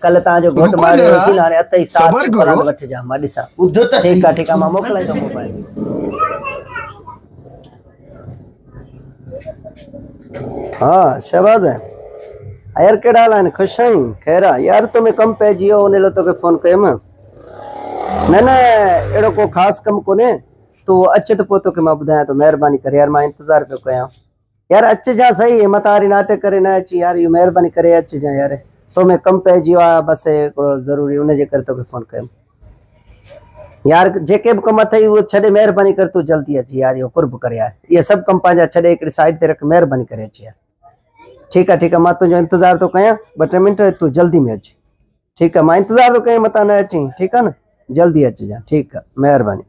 ڪلهه توهان جو گهوٽ رڪو ماريو ذرا هوسين هاڻي اٿئي ساٿ صبر پلاند ڪرو. وٺجان مان ڏسان. ٻڌ ته ٺيڪ آ سهي. ٺيڪ آ مان موڪلائين ٿو موبائل. ها شهباز يار ڪهڙا حال آهن خوش آهين خير آ يار تو ۾ ڪم پئجي ويو ان لاء توکي فون ڪيم نه نه اهڙو ڪو خاص ڪم ڪونهي تون اچ ته پوء توکي مان ٻڌايان ٿو مهرباني ڪري يار مان انتظار پيو ڪيان يار اچجان سهي متان وري ناٽڪ ڪري نه اچين يار اهو مهرباني ڪري اچجان يار تو ۾ ڪم پئجي ويو آهي بس هڪڙو ضروري ان جي ڪري توکي فون ڪيم يار جيڪي به ڪم اٿئي اهو ڇڏي مهرباني ڪري تون جلدي اچ يار اهو قرب ڪري يار اهي سڀ ڪم پنهنجا ڇڏي هڪڙي سائيڊ تي رک مهرباني ڪري اچ يار ٺيڪ آهي ٺيڪ آهي مان تنهنجو انتظار ٿو ڪيان ٻه ٽي منٽ تون جلدي ۾ اچ ٺيڪ آهي مان انتظار ٿو ڪيان متان نه اچين ٺيڪ آهي نه جلدي اچجان ٺيڪ آهي مهرباني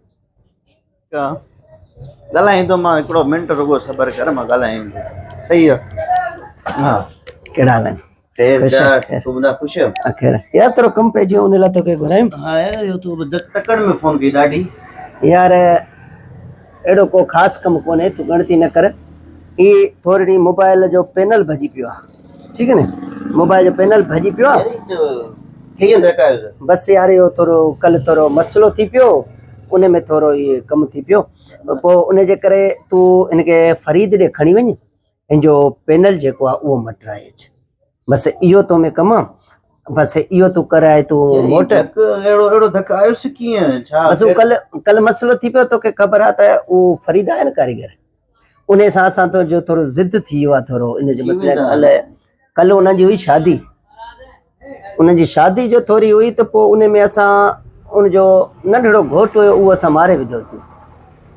ڳالهائيندو مان هڪڙو منٽ رڳو صبر ڪر مان ڳالهائيندو صحيح آ ها ڪهڙا حال آهن خير تون ٻڌاء خوش آهين خير يار ٿورو ڪم پئجي ويو ان لاء توکي گهرايم ها يار اهو تو تڪڙ ۾ فون ڪئي ڏاڍي يار اهڙو ڪو خاص ڪم ڪونهي تون ڳڻتي نه ڪر هي ٿورڙي موبائل جو پينل ڀڄي پيو آ ٺيڪ آ نه موبائل جو پينل ڀڄي پيو آ ڪيئن ڌڪايو بس يار اهو ٿورو ڪل ٿورو مسئلو ٿي پيو ان ۾ ٿورو اهي ڪم ٿي پيو پوء ان جي ڪري تون ان کي فريد ڏي کڻي وڃ ان جو پينل جيڪو آهي اهو مٽرائي اچ بس اهو تو ۾ ڪم آ بس اهو تون ڪرائي تون موٽ ڌڪ اهڙو اهڙو ڌڪ آيس ڪيئن ڇا بس ڪل ڪل مسئلو ٿي پيو توکي خبر آ ته اهو فريد آهي نه ڪاريگر ان سان اسان تو جو ٿورو ضد ٿي ويو آ ٿورو ان جو مسئلو ڪل ڪل انهن جي هئي شادي انهن جي شادي جو ٿوري هئي ته پوء ان ۾ اسان ان جو ننڍڙو گهوٽ هيو اهو اسان ماري وڌوسين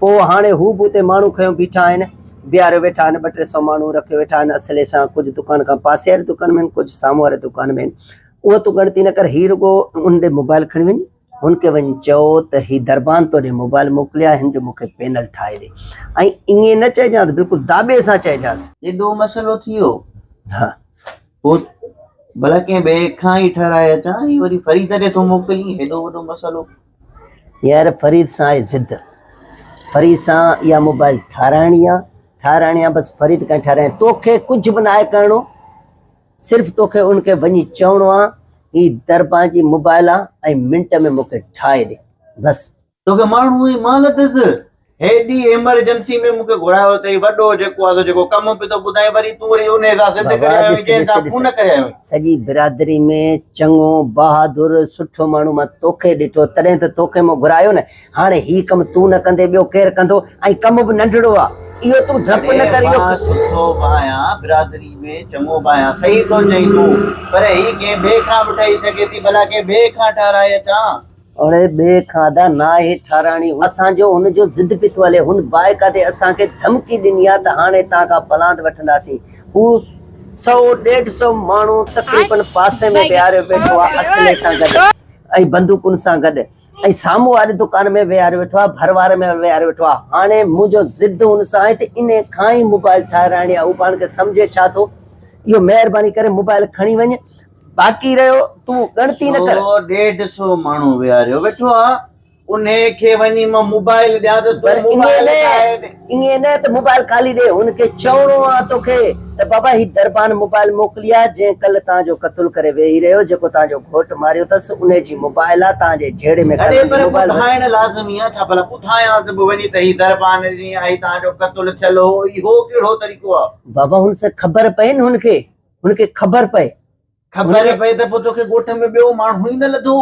پوء هاڻي هو به اتي ماڻهو کنيو بيٺا آهن بيهاريو ويٺا آهن ٻه ٽي سو ماڻهو رکيو ويٺا آهن اصلي سان ڪجهه دڪان کان پاسي واري دڪان ۾ آهن ڪجهه سامهون واري دڪان ۾ آهن اهو تون ڳڻتي نه ڪر هي رڳو ان ڏي موبائل کڻي وڃ هن کي وڃي چئو ته هي دربان تو ڏي موبائل موڪليا هن جو مون کي پينل ٺاهي ڏي ۽ ائين نه چئجانس بلڪل داٻي سان چئجانس. ايڏو مسئلو ٿي ويو. ها. پوء ڀلا ڪنهن ٻئي کان ئي ٺهرائي اچان هي وري فريد ڏي ٿو موڪلين هيڏو وڏو مسئلو. يار فريد سان آهي ضد فريد سان اها موبائل ٺاراهڻي آ ٺاراهڻي آ بس فريد کان ٺاراهڻي توکي ڪجهه به ناهي ڪرڻو. صرف توکي ان کي وڃي چوڻو آ هي دربان جي موبائل آ ۽ منٽ ۾ مونکي ٺاهي ڏي بس. توکي ماڻهو ئي مان لڌس هيڏي ايمرجنسي ۾ مونکي گهرايو اٿئي وڏو جيڪو آ سو جيڪو ڪم به ٿو ٻڌائين وري تون وري انهي سان ضد ڪري آيو آهين جنهن سان فون ڪري آيو آهين. سڄي برادري ۾ چڱو بهادر سٺو ماڻهو مان توکي ڏٺو تڏهن ته توکي مون گهرايو نه هاڻي هي ڪم تون نه ڪندين ٻيو ڪير ڪندو ۽ ڪم به ننڍڙو آ اهو تون ڊپ نه ڪر اهو مان سٺو به آهيان برادري ۾ چڱو به آهيان صحيح ٿو چئين تون پر هي ڪنهن ٻئي کان به ٺهي سگهي ٿي ڀلا ڪنهن ٻئي کان ٺهرائي اچان. اڙي ٻئي کان ادا ناهي ٺهرائڻي اسان جو هن جو ضد پيو ٿو هلي هن بائيڪاتي اسان کي ڌمڪي ڏني آ ته هاڻي توهان کان پلاند وٺنداسين هو سئو ڏيڍ سئو ماڻهو تقريبن پاسي ۾ ويهاريو ويٺو آ اسلحي سان گڏ ۽ بندوقن سان گڏ ۽ سامهون واري دڪان ۾ ويهاريو ويٺو آهي، ڀر واري ۾ ويهاريو ويٺو آهي. هاڻي منهنجو ضد هن سان آهي ته انهي کان ئي موبائل ٺاهرائڻي آهي. هو پاڻ کي سمجهي ڇا ٿو؟ اهو مهرباني ڪري موبائل کڻي وڃ. باقي رهيو تون ڳڻتي نه ڪر. سو ڏيڍ سو ماڻهو ويهاريو ويٺو آهي. انهي کي وڃي مان موبائل ڏيان ته تون موبائل ٺاهي ڏي. ائين نه ته موبائل خالي ڏي، هن کي چوڻو آ توکي ته بابا هي دربان موبائل موڪلي آ، جنهن ڪلهه توهان جو قتل ڪري ويهي رهيو، جيڪو توهان جو گهوٽ ماريو اٿس، انهي جي موبائل آ، توهان جي جهيڙي ۾ اڙي ڪلهه پر موبائل ٻڌائڻ لازمي آ ڇا ڀلا ٻڌايانس به وڃي ته هي دربان ڏني آ، هي توهان جو قتل ٿيل هو، اهو ڪهڙو طريقو آ. بابا هن سان خبر پئي نه هن کي، هن کي خبر پئي. خبر پئي ته پوء توکي ڳوٺ ۾ ٻيو ماڻهو ئي نه لڌو.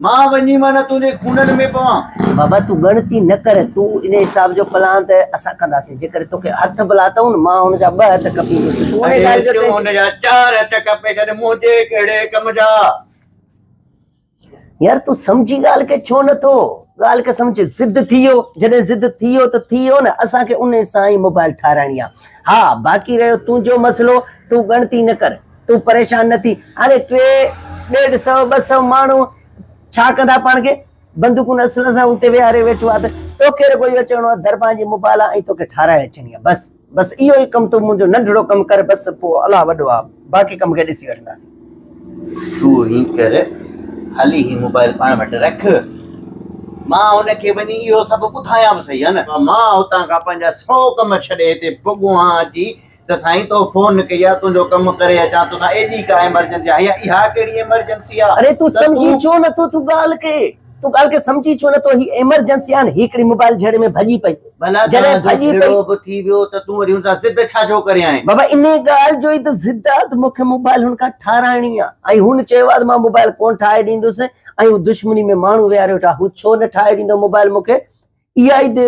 مان وڃي معنيٰ تنهنجي خونن ۾ پوان. بابا تون ڳڻتي نه ڪر، تون انهي حساب جو پلان ته اسان ڪنداسين. جيڪڏهن توکي هٿ به لاتائون نه، مان هن جا ٻه هٿ ڪپيندس. تون انهي اڙي ڳالهه جو تون ٽينشن. هن جا چار هٿ ڪپي ڇڏ، منهنجي ڪهڙي ڪم جا. يار تون سمجهين ڳالهه کي ڇو نه ٿو؟ ڳالهه کي سمجهه، ضد ٿي ويو، جڏهن ضد ٿي ويو ته ٿي ويو نه، اسان کي انهي سان ئي موبائل ٺاهرائڻي آ. ها باقي رهيو تنهنجو مسئلو، تون ڳڻتي نه ڪر، تون پريشان نه ٿي. هاڻي ٽي، ڏيڍ سئو، ٻه سئو ماڻهو ڇا ڪندا پاڻ کي؟ بندوقون اصل سان اتي ويهاري ويٺو آ ته توکي رڳو اهو چوڻو آ دربان جي موبائل آ ۽ توکي ٺاهرائي اچڻي آ بس. بس اهو ئي ڪم تون منهنجو ننڍڙو ڪم ڪر بس پوء الله وڏو آ باقي ڪم کي ڏسي وٺنداسين. تون هين ڪر هلي هي موبائل پاڻ وٽ رک مان هن کي وڃي اهو سڀ ٻڌايان به سهي ها نه. مان هتان کان پنهنجا سو ڪم ڇڏي هتي پڳو هان اچي ته سائين تو فون ڪئي آ تنهنجو ڪم ڪري اچان توسان ايڏي ڪا ايمرجنسي آ يا اها ڪهڙي ايمرجنسي آ اري تون سمجهي ڇو نه ٿو تون ڳالهه کي تون ڳالهه کي سمجهي ڇو نه ٿو هي ايمرجنسي آ نه هڪڙي موبائل جهڙي ۾ ڀڄي پئي ڀلا جڏهن ڀڄي پئي به ٿي ويو ته تون وري هن سان ضد ڇا جو ڪري آئين بابا انهي ڳالهه جو ئي ته ضد آ ته مون کي موبائل هن کان ٺاراهڻي آ ۽ هن چيو آ ته مان موبائل ڪونه ٺاهي ڏيندس ۽ هو دشمني ۾ ماڻهو ويهاري ويٺو آ هو ڇو نه ٺاهي ڏيندو موبائل مون کي اها ئي ته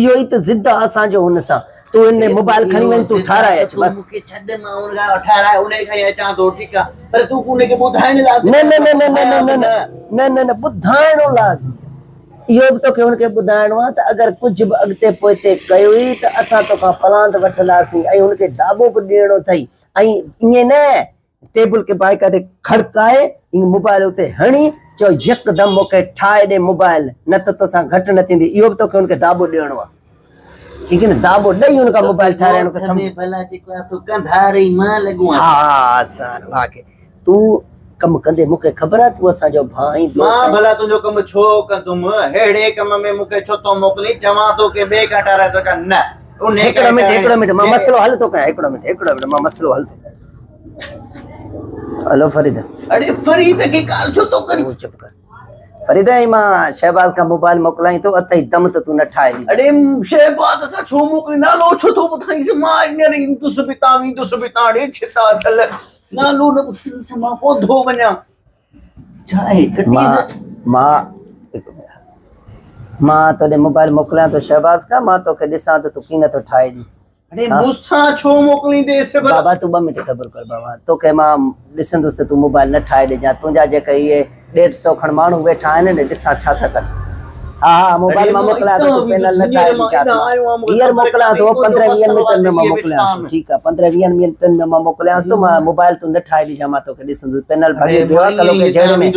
اهو ئي ته ضد آ اسان جو هن سان. تون هن موبائل کڻي وڃ تون ٺاهرائي اچ بس. مون کي ڇڏ مان هن کان ٺاهرائي ان کان ئي اچان ٿو ٺيڪ آ پر تون ان کي ٻڌائڻ لازمي نه نه نه نه نه نه نه نه نه نه ٻڌائڻو لازمي آ. اهو به توکي هن کي ٻڌائڻو آ ته اگر ڪجهه به اڳتي پوئتي ڪيو ئي ته اسان توکان پلاند وٺنداسين ۽ هن کي داٻو به ڏيڻو اٿئي ۽ ائين نه ٽيبل کي باقاعدي کڙڪائي ائين موبائل اتي هڻي چئو يڪدم مون کي ٺاهي ڏي موبائل نه ته توسان گهٽ نه ٿيندي اهو به توکي ان کي داٻو ڏيڻو آهي ٺيڪ آهي نه داٻو ڏئي ان کان موبائل ٺاهرائڻ کي سمجھ ڀلا جيڪو آ تو ڪنڌار ئي مان لڳو آهيان ها سر واقعي تون ڪم ڪندي مون کي خبر آهي تون اسان جو ڀاء آهين دوست مان ڀلا تنهنجو ڪم ڇو ڪندم ههڙي ڪم ۾ مون کي ڇو ٿو موڪلين چوان ٿو ڪي ٻئي کان ٺاهرائي ٿو اچان نه هڪڙو منٽ هڪڙو منٽ مان مسئلو حل ٿو ڪيان هڪڙو منٽ هڪڙو منٽ مان مسئلو حل ٿو ڪيان هلو فريد اڙي فريد کي ڪال ڇو ٿو ڪرين چپ ڪر فريد ۽ مان شهباز کان موبائل موڪلائين ٿو اٿئي دم ته تون نه ٺاهي ڏي اڙي شهباز سان ڇو موڪلي نالو ڇو ٿو ٻڌائينس مان هينئر ايندس به تان ويندس به تان ڙي ڇتا ٿل نالو نه ٻڌائينس مان ٻڌو وڃان ڇا آهي ڪٽيس مان مان توڏي موبائل موڪليان ٿو شهباز کان مان توکي ڏسان ته تون ڪين ٿو ٺاهي ڏي اڙي مون سان ڇو موڪلينديس ڀلا؟ بابا تون ٻه منٽ صبر ڪر بابا توکي مان ڏسندس ته تون موبائل نه ٺاهي ڏجان تنهنجا جيڪي اهي ڏيڍ سو کن ماڻهو ويٺا آهن نه ڏسان ڇا ٿا ڪن ها ها موبائل مان موڪليان ٿو تون پينل نه ٺاهي ڏجانس مان هينئر موڪليان ٿو پندرهن ويهن منٽن ۾ مان موڪليانس ٿو ٺيڪ آهي پندرهن ويهن منٽن ۾ مان موڪليانس ٿو مان موبائل تون نه ٺاهي ڏجان مان توکي ڏسندس پينل ڀڳي پيو آهي ڪلهوڪي جهيڙي ۾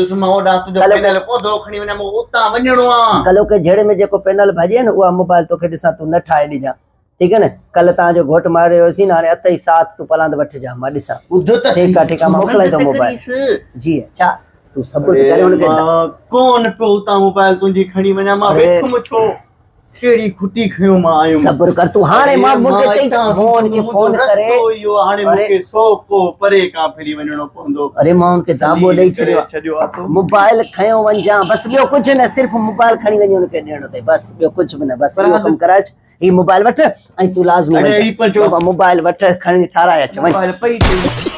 ڪلهوڪي جهيڙي ۾ جيڪو پينل ڀڄي نه اها موبائل توکي ڏسان تون نه ٺاهي ڏجان ٺيڪ آ نه ڪل تان جو گهوٽ ماريو هيوسين نه هاڻي اٿئي ساٿ تون پلاند وٺجان مان ڏسان ٻڌ ته ٺيڪ آ ٺيڪ آ مان موڪلائين ٿو موبائل جي ڇا تون صبر ته ڪري هن کي مان ڪون پيو اتان موبائل تنهنجي کڻي وڃان مان ويٺم ڇو ڪهڙي کٽي کنيو مان آيم صبر ڪر تون هاڻي مان مون کي چئي ته مون کي فون ڪري اهو هاڻي مون کي سو ڪو پري کان ڦري وڃڻو پوندو اري مان هن کي داٻو ڏئي ڇڏيو آ موبائل کنيو وڃجان بس ٻيو ڪجهه نه صرف موبائل کڻي وڃي هن کي ڏيڻو اٿئي بس ٻيو ڪجهه به نه بس اهو ڪم ڪرائي هي موبائل وٺ ۽ تون لازمي اڙي وڃ هي پنهنجو بابا موبائل وٺ کڻي ٺاراهي اچ وڃ موبائل پئي ٿي.